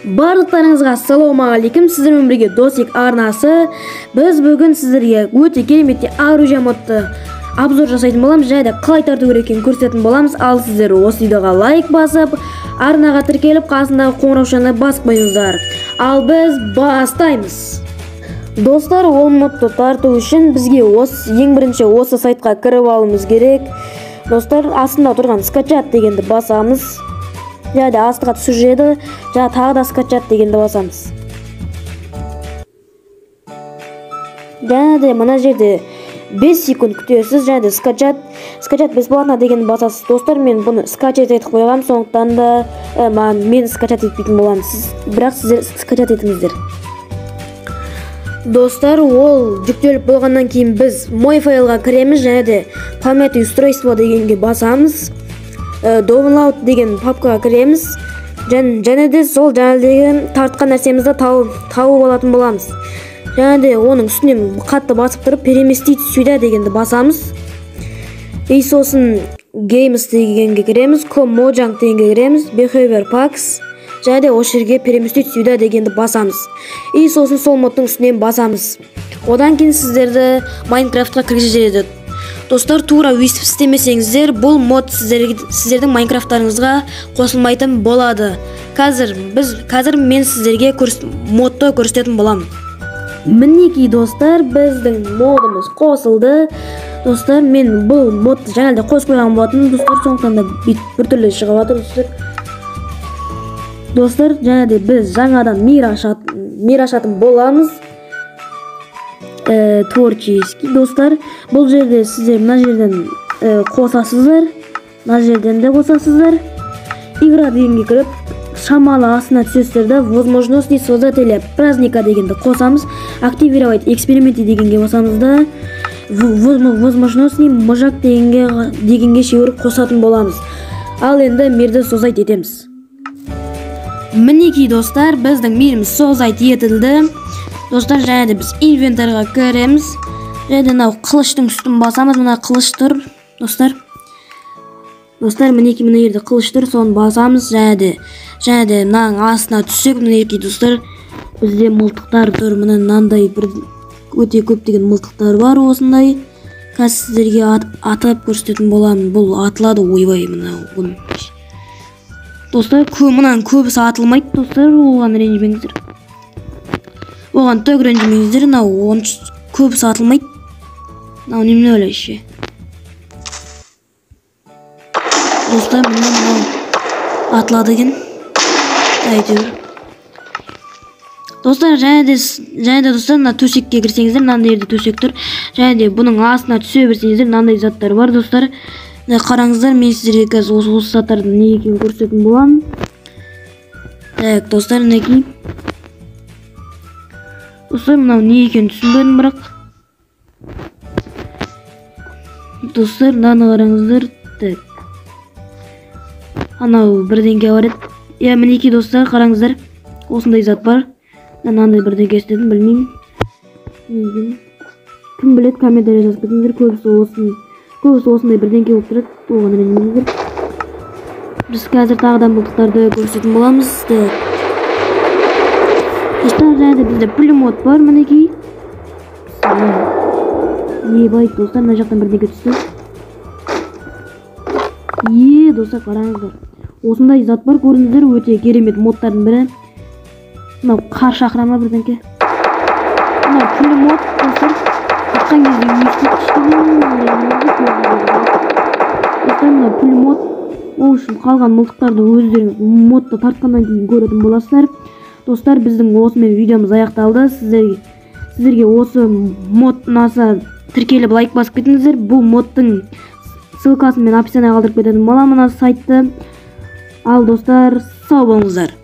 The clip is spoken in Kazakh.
Барлықтарыңызға ассалаумағалейкум, сіздермен бірге Досик арнасы. Біз бүгін сіздерге өте керемет оружие модты обзор жасайтын боламыз, және де қалай тарту керек екенін көрсететін боламыз. Ал сіздер осы видеоға лайк басып, арнаға тіркеліп, қасындағы қоңыраушаны басып қойыңыздар. Ал біз бастаймыз. Достар, ол модты тарту үшін бізге ең бірінші осы сайтқа кіріп алуымыз керек. Достар, астында тұрған скачать дегенді басамыз. Және де астыға түсіп жүреді, және тағы да скачать дегенді басамыз. Және де мына жерде 5 секунд күтесіз, және де скачать бесплатно дегенді басасыз. Достар, мен бұны скачать етіп қойғам, сондықтан да мен скачать етпейтін боламын. Бірақ сіздер скачать етіңіздер. Достар, ол жүктеліп болғаннан кейін біз мой файлға кіреміз, және де память устройства дегенге басамыз. Download деген папкаға кіреміз. Және де сол жаңағыдегі тартқан нәрсемізді тауып алатын боламыз. Және де оның үстінен қатты басып тұрып переместить сюда дегенді басамыз. И сосын Games дегенге кіреміз, Mojang дегенге кіреміз, Behavior Packs, және де осы жерге переместить сюда дегенді басамыз. И сосын сол модтың үстінен басамыз. Одан кейін сіздерді Майнкрафтқа кіргізеді. Достар, тура өйстіп істемесеңіздер, бұл мод сіздердің Майнкрафттарыңызға қосылмайтын болады. Қазір мен сіздерге модты көрсететін боламын. Мінекей достар, біздің модымыз қосылды. Достар, мен бұл модты жаңа да қосып қойған болатынмын. Достар, сондықтан да бүйтіп біртүрлі шығып жатыр достар. Достар, және де біз жаңадан мир ашатын боламыз. Творческий достар, бұл жерде сіздер мына жерден қосасыздар, мына жерден де қосасыздар. Игра дегенге кіріп, шамалы астына түсесіздер де, возможности создателя праздника дегенді қосамыз. Активировать эксперименты дегенге басамыз да, возможности мыжак дегенге шеуір қосатын боламыз. Ал енді мирді создать етеміз. Мінекей достар, біздің миріміз создать етілді. Достар, және де біз инвентарға кіреміз. Және де мынау қылыштың үстін басамыз. Мына қылыш тұр, достар. Достар, мінекей мына жерде қылыш тұр, соны басамыз. Және де мынаның астына түссек, мінекей достар, бізде мылтықтар тұр. Мына мынандай бір өте көптеген мылтықтар бар осындай. Қазір сіздерге атып көрсететін боламын. Бұл атылады, ойбай, мынау бұны. Достар, мынаның көбісі атылмайды, достар, оған ренжімеңіздер. Оған түк ренжімеңіздер, мынау көбісі атылмайды. Мынау немене ойлайсыз? Достар, міне мынау атылады екен. Әйтеуір. Достар, және де достар, мына төсекке кірсеңіздер, мынандай жерде төсек тұр. Және де бұның астына түсе берсеңіздер, мынандай заттар бар, достар. Міне қараңыздар, мен сіздерге қазір осы заттардың не екенін көрсететін боламын. Так, достар, мінекей. Достар, мынау не екенін түсінбедім бірақ. Достар, мынаны қараңыздар. Так. Анау бірдеңке бар еді. Иә, мінекей достар, қараңыздар. Осындай зат бар. Мынандай бірдеңке істедім, білмеймін. Не екенін. Кім біледі, комментарий жазып кетіңіздер. Көбісі осындай бірдеңке болып тұрады. Оған ренжімеңіздер. Біз қазір тағы да мылтықтарды көрсететін боламыз. Так. Достар, және де бізде пулемет бар, мінекей. Ебай, достар, мына жақтан бірдеңке түсті. Е, достар, қараңыздар. Осындай зат бар, көрдіңіздер, өте керемет модтардың бірі. Мынау қар шақыра ма бірдеңке? Мынау пулемет, достар. Атқан кезде естіп кішкене. Достар, мынау пулемет. Ол үшін қалған мылтықтарды өздеріңіз модты тартқаннан кейін көретін боласыздар. Достар, біздің осымен видеомыз аяқталды. Сіздерге осы мод ұнаса тіркеліп лайк басып кетіңіздер. Бұл модтың ссылкасын мен описанияға қалдырып кететін боламын мына сайтты. Ал достар, сау болыңыздар.